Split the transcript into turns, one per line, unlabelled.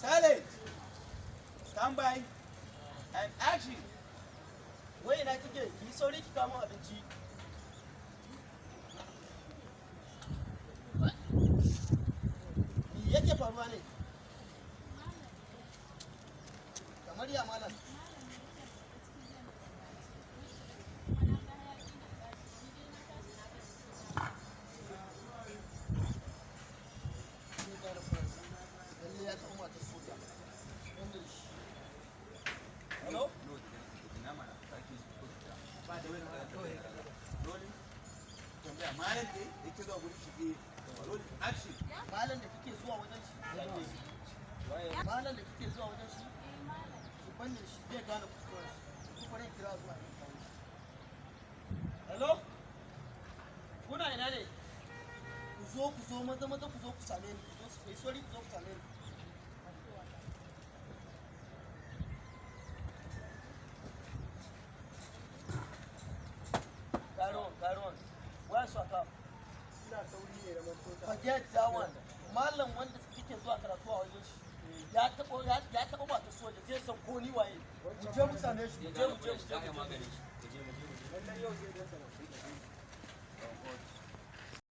Silent. Stand by. And action.
Wai ina kike? Ki yi sauri ki kamo abinci. Me yake faruwa ne? Kamar ya, malam? Zai gane kuransa. Lalle ya taɓa matar soja. Wanda da shi. Hello?
Rolling. Tambaya malam ne yake zuwa gurin shi, eh. Rolling. Action.
Malam da kike zuwa wajen shi? Malam da kike zuwa wajen shi? Ki banne shi, zai gane kuskuren shi. Ku bari in kira zuwa in kawo shi. Hello? Kuna ina ne? Ku zo, ku zo, maza maza, ku zo ku same ni. Ku zo, ku yi sauri ku zo ku same ni. Carry on, carry on. Where's your cup? Forget that one. Malam wanda kike zuwa karatu a wajen shi ya taɓa mata soja, zai san ko ni waye. Mu je mu same shi, mu je, mu je, mu je, mu je.